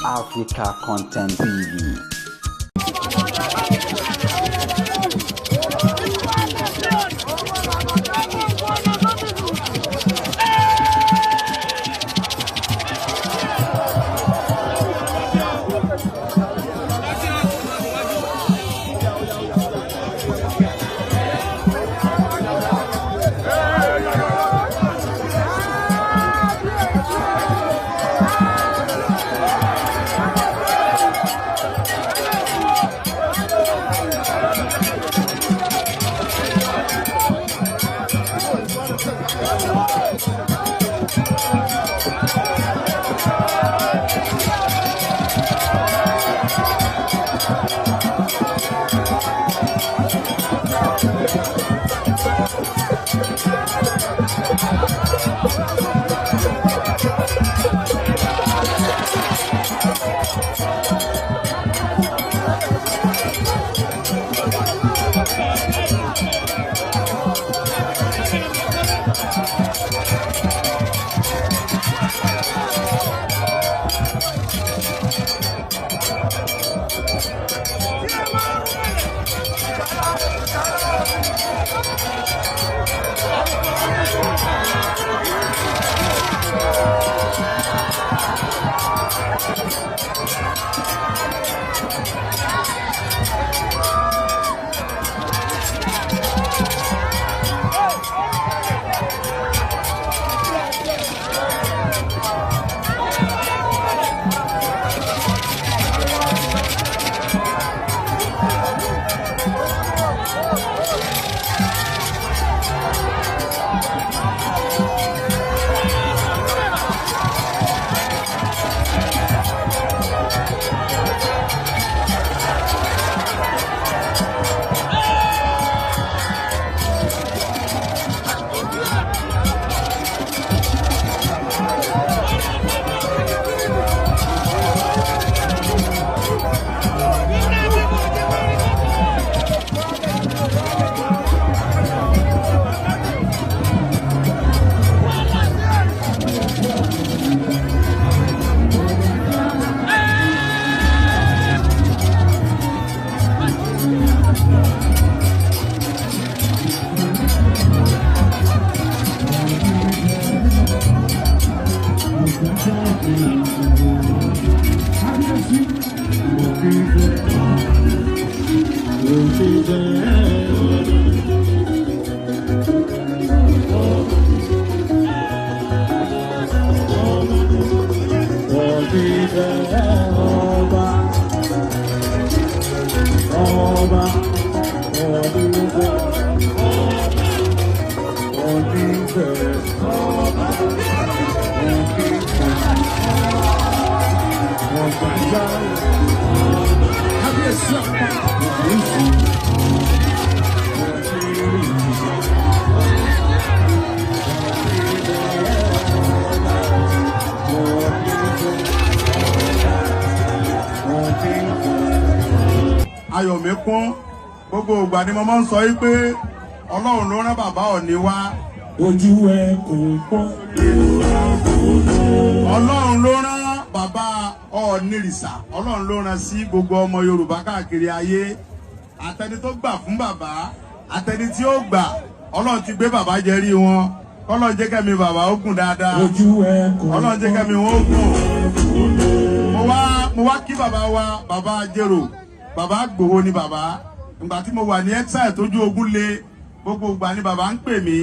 Africa Content TV. Ayọ̀míkún gbogbo ìgbà ni mo máa ń sọ yí pé Ọlọ́run ló rán bàbá Ọọ̀ni wá. Ojú ẹ kò pọ́n. Ọlọ́run ló rán bàbá Ọọ̀nirìṣà, Ọlọ́run ló rán sí gbogbo ọmọ Yorùbá káàkiri ayé. Àtẹni tó gbà fún bàbá, àtẹni tí ó gbà, Ọlọ́run ti gbé bàbá jẹrí wọn. Ọlọ́run jẹ́ kẹ́mi bàbá ó gùn dáadáa. Ojú ẹ kò pọ́n. Ọlọ́run jẹ́ kẹ́mi wọn ó gùn. Mo wá kí bàbá wa, bàbá Jérò. Bàbá Gbòho ni bàbá. Ìgbà tí mo wà ní exile tójú ogun le, gbogbo ìgbà ni bàbá ń pè mí.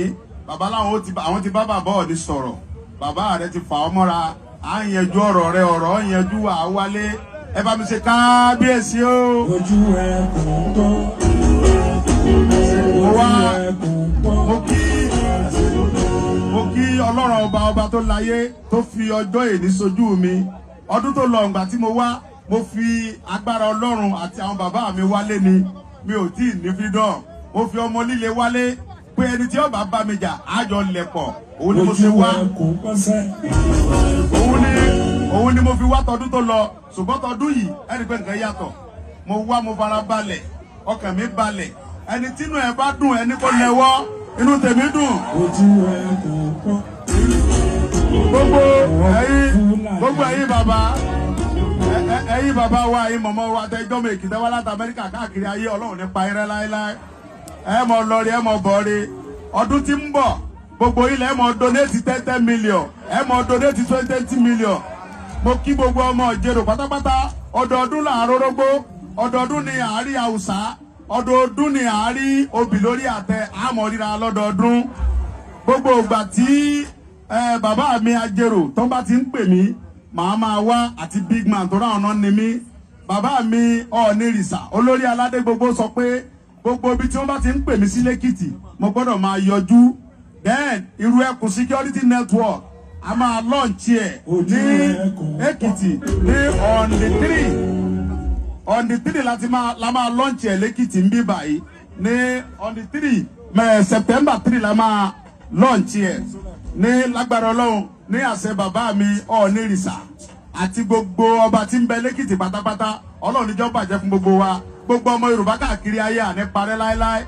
Bàbá láwọn àwọn ti bá bàbá Ọọ̀ni sọ̀rọ̀. Bàbá rẹ ti fà ọ́ mọ́ra. À ń yanjú ọ̀rọ̀ rẹ, ọ̀rọ̀ ń yanjú wà á wálé. Ẹ bá mi ṣe kábíyèsí o. Ojú ẹ kò tán. Mo wá mo kí Ọlọ́run ọba ọba tó láyé tó fi ọjọ́ èní sojú mi. Ọdún tó lọ ìgbà tí mo wá, mo fi agbára Ọlọ́run àti àwọn bàbá mi wálé ni. Mi ò tí ì ní freedom. Mo fi ọmọ líle wálé pé ẹni tí ó bá bá mi jà àjọ lẹ̀pọ̀. Òun ni mo ṣe wá. Òun ni mo fi wá tọdún tó lọ. Ṣùgbọ́n tọdún yìí ẹni pé nǹkan yàtọ̀. Mo wá, mo fara balẹ̀, ọkàn mi balẹ̀. Ẹni tínú ẹ bá dùn, ẹni kò lẹ́wọ́, inú tèmi dùn. Gbogbo ẹ̀yin bàbá. Ẹ̀yin bàbá wa, ẹ̀yin mọ̀mọ́ wa, tẹ́jọ́ mi Èkìtì wá láti Amẹ́ríkà káàkiri ayé, Ọlọ́run nípa irẹ́ láéláé. Ẹ mọ̀ lọ́rí, ẹ mọ̀ bọ̀rí. Ọdún tí ń bọ̀, gbogbo ilẹ̀ ẹ mọ̀ donate 10 10 million, ẹ mọ̀ donate 20 20 million. Mo kí gbogbo ọmọ Ìjerò pátápátá. Ọdọọdún là ń rórógbó, ọdọọdún ni àárí àwùsá, ọdọọdún ni àárí obì lórí àtẹ. Àmọ́ ríra lọ́dọọdún. Gbogbo ìgbà tí bàbá mi Ajérò tó bá ti ń pè mí, màá máa wá, àti big man tó ráwọn náà ni mí. Bàbá mi Ọ̀ọ́nìrìsà, olórí aládé gbogbo, sọ pé gbogbo ibi tí wọ́n bá ti ń pè mí sí lẹ́kìtì, mo gbọ́dọ̀ máa yọjú. Then Irú Ẹkùn Security Network, a máa launch ẹ̀ ní Èkìtì ní on the 3, on the 3 láti máa la máa launch ẹ̀ lẹ́kìtì ń bí báyìí. Ní on the 3 mẹ́ September 3 la máa launch ẹ̀ ní lágbára Ọlọ́run, ní àṣẹ bàbá mi Ọ̀ọ́nìrìsà àti gbogbo ọba tí ń bẹ lẹ́kìtì pátápátá. Ọlọ́run níjọ́ bàjẹ́ fún gbogbo wa. Gbogbo ọmọ Yorùbá káàkiri ayé, àní parẹ́ láéláé,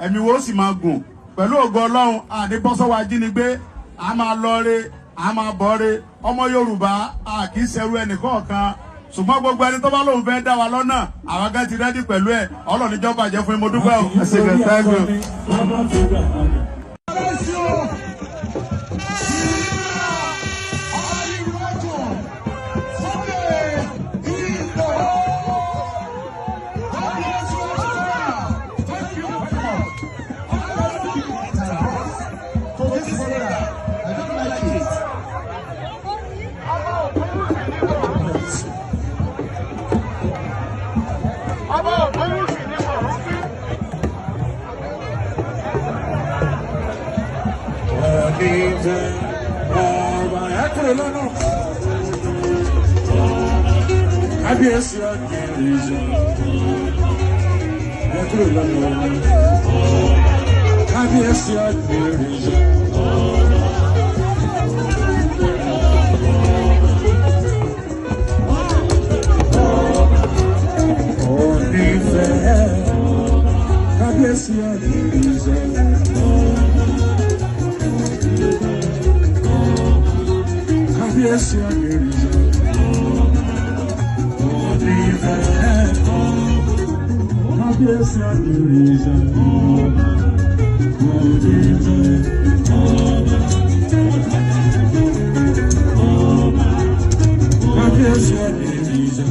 ẹ̀mí wo sì máa gùn pẹ̀lú ògo Ọlọ́run. Àní bọ́sọ́wọ́ ajínigbé, a máa lọ re, a máa bọ̀ re. Ọmọ Yorùbá, a kì í ṣẹrú ẹnìkọ̀ọ̀kan, ṣùgbọ́n gbogbo ẹni tó bá lóun fẹ́ dá wa lọ́nà, àwọn gan ti ready pẹ̀lú ẹ̀. Ọlọ́run níjọ́ bàjẹ́ fún yín. Mo dúpẹ́ o. Ẹ ṣé gan, thank you. Bàbá tó gbà padà. Bless you. Sunday Igboho. God bless you all. Thank you very much. To this program, I don't like it. Ọba Ògúnwùsì ni mò ń kí. Ọ̀nìfẹ́ ọba, ẹ kúrò lọ́nà. Kábíyèsí Ọ̀nìrìsà, ẹ kúrò lọ́nà. Kábíyèsí Ọ̀nìrìsà. Ọ̀nìfẹ́, kábíyèsí Ọ̀nìrìsà. Kábíyèsí Ọ̀nìrìsà. Ọ̀nìfẹ́, kábíyèsí Ọ̀nìrìsà. Ọ̀nìfẹ́, kábíyèsí Ọ̀nìrìsà.